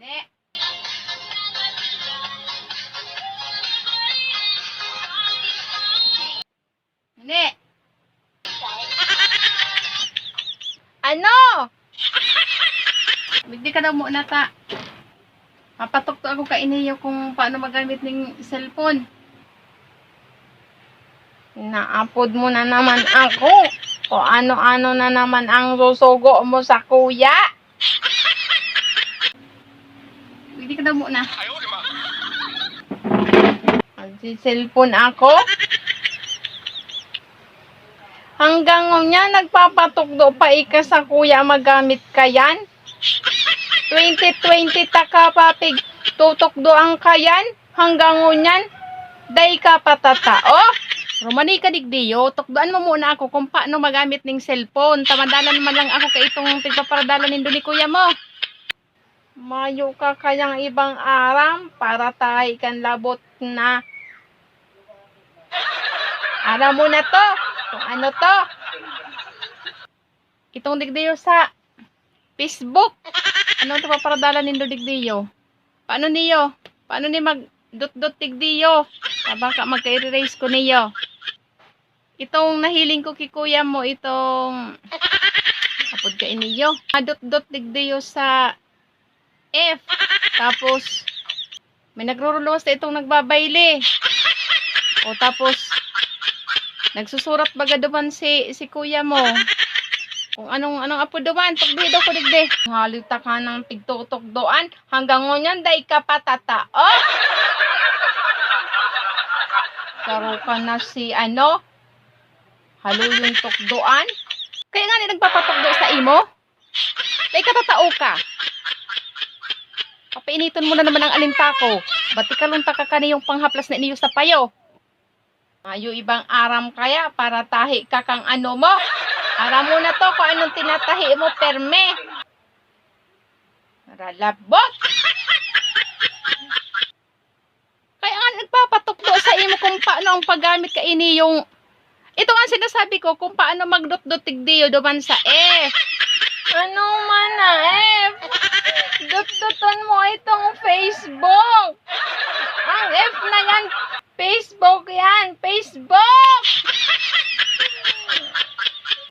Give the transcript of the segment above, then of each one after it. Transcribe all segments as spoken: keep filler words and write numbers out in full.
Eh. Hindi. Ano? Hindi ka daw muna ta. Mapatukdo ako kaini kung paano magamit ning cellphone. Naapod mo na naman ako. Kung ano-ano na naman ang susugo mo sa kuya. Pwede ka daw muna. Magsi-cellphone ako. Hanggang ngunyan, nagpapatukdo pa ika sa kuya, magamit ka yan? Twenty twenty ta ka pa pig tutukdoan ka yan? Hanggang ngunyan, dai ka patatao? Romani ka digdiyo, tukdoan mo muna ako kung paano magamit ning cellphone. Ta madalan man lang ako kaitong tigpaparadala nindo ni kuya mo. Mayo ka kayang ibang aram para tahi kan labot na. Aram mo na to, kung ano to. Itong digdiyo sa Facebook. Ano to paparadala nindo digdiyo? Paano niyo? Paano ni magdotdot digdiyo? Ah, baka magka-erase ko niyo. Itong nahiling ko ki kuya mo, itong apod ka iniyo. Madotdot digdiyo sa F. Tapos, may nagruruluwas na itong nagbabayle. O, tapos, nagsusurat baga duman si, si kuya mo. Kung anong, anong apod duman, tukdi daw ko digdi. Halita ka ng tigtutukdoan, hanggang ngunyan, dai ka patatao. Saro ka na si, ano, haluyong tukdoan. Kaya nga, ni nagpapatukdo sa imo. Dai ka tatao ka. Papainiton mo na naman ang alintako. Batikalon ta ka kaniyong panghaplas na iniyo sa payo. Mayo ibang aram kaya para tahi ka kang ano mo. Aram mo na to kung anong tinatahi mo, perme. Ralabot! Kaya nga nagpapatukdo sa imo kung paano ang paggamit kaini yung, ito nga ang sinasabi ko, kung paano magdotdot tigdiyo duman sa F. Ano man na F? Dotdoton mo itong Facebook. Ang F na yan, Facebook yan, Facebook!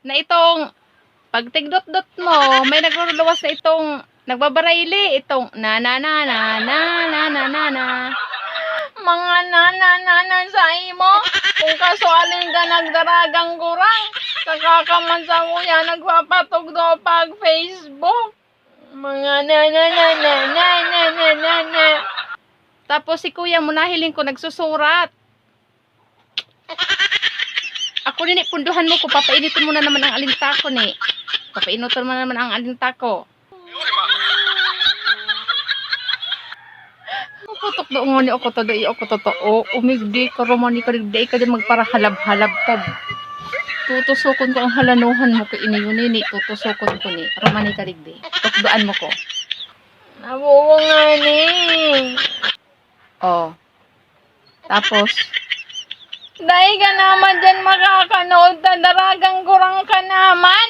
Na itong pag tigdotdot mo, may nagruruluwas na itong nagbabarayli, itong na, na, na. Mga na, na, na, na sa imo. Kung kaso alin ka nagdaragang gurang, saka ka man sa kuya nagpapatugdo pag Facebook. Mga na, na, na, na, na, na, na, na, na. Tapos si kuya mo, nahiling ko, nagsusurat. Ako nini, punduhan mo ko, papainiton mo na naman ang alintako ni. Papainiton mo na naman ang alintako. Putok do ngoni ako to, dai ako totoo. Umigdi ka, Romani ka, dai ka din magparahalab-halab ka. Tutusokon ko ang halanuhan mo kay ini yun, ini. Tutusokon ko ni. Romani ka, digdi. Tukdoan mo ko. Nabubo nga ni. Oh. Tapos? Dai ka naman dyan makakanood, ta daragang gurang ka naman.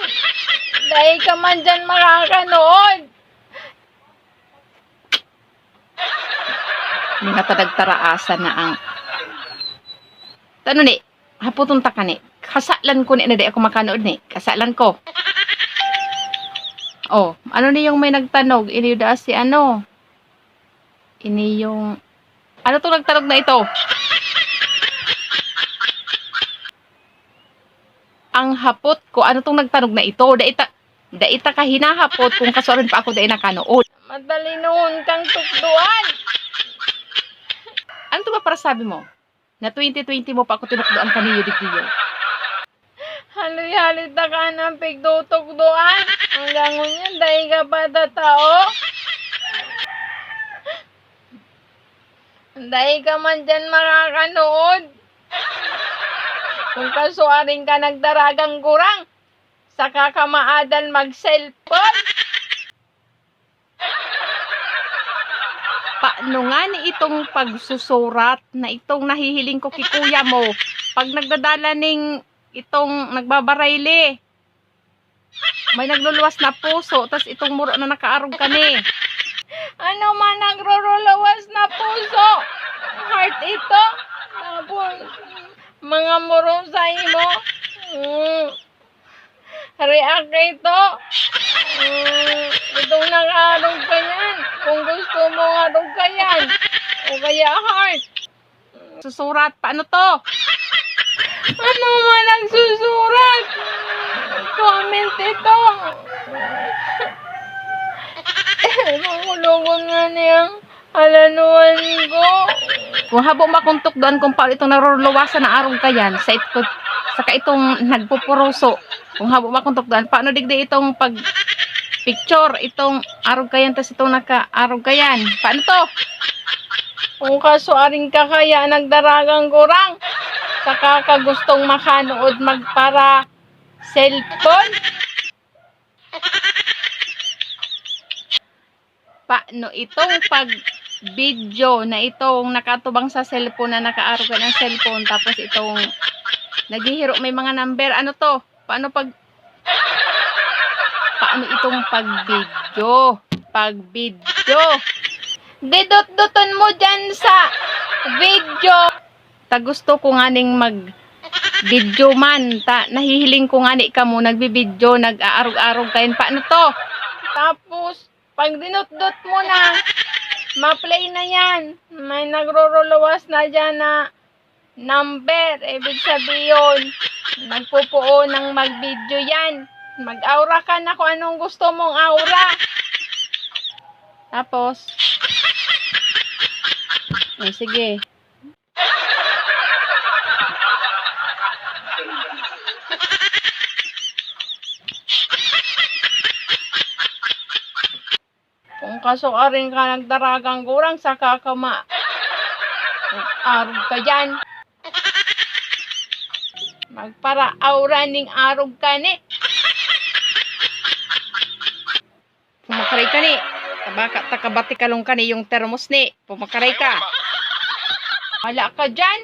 Dai ka man dyan makakanood. Mga padagtaraasa na ang, tano ni, haputon ta ka ni. Kasalan ko ni na di ako makanood ni. Kasalan ko. Oh, ano ni yung may nagtanog? Ini da si ano? Ini yung, ano tong nagtanog na ito? Ang hapot ko, ano tong nagtanog na ito? Dai ta, dai ta ka hinahapot kung kasuarin pa ako dai nakanood. Madalinuhon kang tukdoan. Ano to ba para sabi mo? Na twenty twenty mo pa ako tinukdoan kaniyo digdiyo. Haloy-haloy ta ka ng pigtutukdoan. Hanggang ngunyan, dai ka pa tatao. Dai ka man dyan makakanood. Kung kasuarin ka nagdaragang gurang, saka ka maadan mag-cellphone. Paano nga ni itong pagsusurat na itong nahihiling ko ki kuya mo? Pag nagdadala ning itong nagbabarayli, may nagluluwas na puso, tas itong muro na nakaarog kani. Ano Ito. Mm, itong nakaarog ka yan. Kung gusto mo, arog ka yan. O kaya heart. Susurat. Paano to? Ano man nagsusurat? Comment ito. Makulungon nga niyang alanuan ko. Kung habo makong tukdoan kung paano itong naruruluwasan na arog ka yan, sa it-, saka itong nagpupuruso. Kung habo makong tukdoan, paano digdi itong pag-picture, itong arog ka yan, tas itong naka-arog ka yan? Paano to? Kung kasuaring ka kaya nagdaragang gurang, saka ka gustong makanood magpara cellphone? Paano itong pag-video na itong nakatubang sa cellphone na nakaarog ka ng cellphone, tapos itong naghihiro may mga number? Ano to? Paano pag, paano itong pag-video? Pag-video. Didot-doton mo dyan sa video. Ta gusto ko nganing mag-video man. Ta nahihiling ko ngani kamo nagbi-video, nag-aarog-arog kayan. Paano to? Tapos, pag dinot-dot mo na, ma-play na yan. May nagruruluwas na dyan na number. Ibig sabihin, nagpupuo ng mag-video yan. Mag-aura ka na kung anong gusto mong aura. Tapos, oh, sige. Kung kasuaring ka nagdaragang gurang, saka ka ma-, arog ka dyan. Magpara-aura ning arog ka ni. Pumakaray ka ni. Tabaka, takabati kalong ka ni yung termos ni. Pumakaray ka. Wala ka dyan.